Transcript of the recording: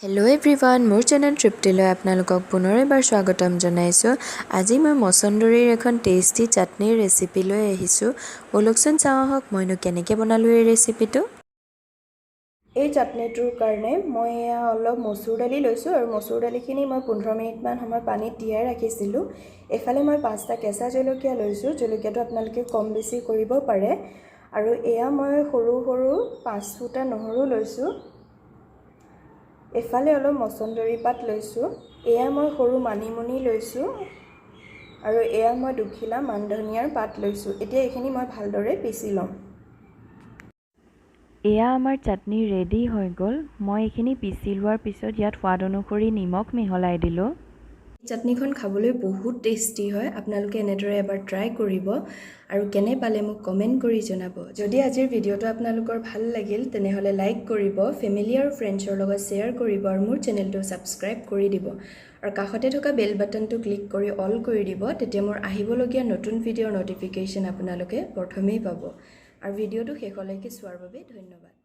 Hello' everyone, মোৰ channel তৃপ্তিলৈ আপোনালোকক পুনৰ এবাৰ স্বাগতম জনাইছোঁ। আজি মই মচন্দৰীৰ এখন টেষ্টি চাটনিৰ ৰেচিপি লৈ আহিছোঁ। ব'লকচোন চাওঁ আহক, মইনো কেনেকৈ বনালোঁ এই ৰেচিপিটো। এই চাটনিটোৰ কাৰণে মই এয়া অলপ মচুৰ দালি লৈছোঁ আৰু মচুৰ দালিখিনি মই 15 মিনিটমান সময় পানীত তিয়াই ৰাখিছিলোঁ। এইফালে মই পাঁচটা কেঁচা জলকীয়া লৈছোঁ। জলকীয়াটো আপোনালোকে কম বেছি কৰিব পাৰে। আৰু এয়া মই সৰু সৰু 5 ফুটা নহৰু লৈছোঁ। এফালে অলপ মচন্দৰী পাত লৈছোঁ। এয়া মই সৰু মানিমুনি লৈছোঁ আৰু এয়া মই দুখিলা মান ধনিয়াৰ পাত লৈছোঁ। এতিয়া এইখিনি মই ভালদৰে পিচি ল'ম। এয়া আমাৰ চাটনি ৰেডি হৈ গ'ল। মই এইখিনি পিচি লোৱাৰ পিছত ইয়াত সোৱাদ অনুসৰি নিমখ মিহলাই দিলোঁ। চাটনিখন খাবলৈ বহুত টেষ্টি হয়। আপোনালোকে এনেদৰে এবাৰ ট্ৰাই কৰিব আৰু কেনে পালে মোক কমেণ্ট কৰি জনাব। যদি আজিৰ ভিডিঅ'টো আপোনালোকৰ ভাল লাগিল, তেনেহ'লে লাইক কৰিব, ফেমিলি আৰু ফ্ৰেণ্ডছৰ লগত শ্বেয়াৰ কৰিব আৰু মোৰ চেনেলটো ছাবস্ক্ৰাইব কৰি দিব আৰু কাষতে থকা বেল বাটনটো ক্লিক কৰি অল কৰি দিব। তেতিয়া মোৰ আহিবলগীয়া নতুন ভিডিঅ'ৰ ন'টিফিকেশ্যন আপোনালোকে প্ৰথমেই পাব। আৰু ভিডিঅ'টো শেষলৈকে চোৱাৰ বাবে ধন্যবাদ।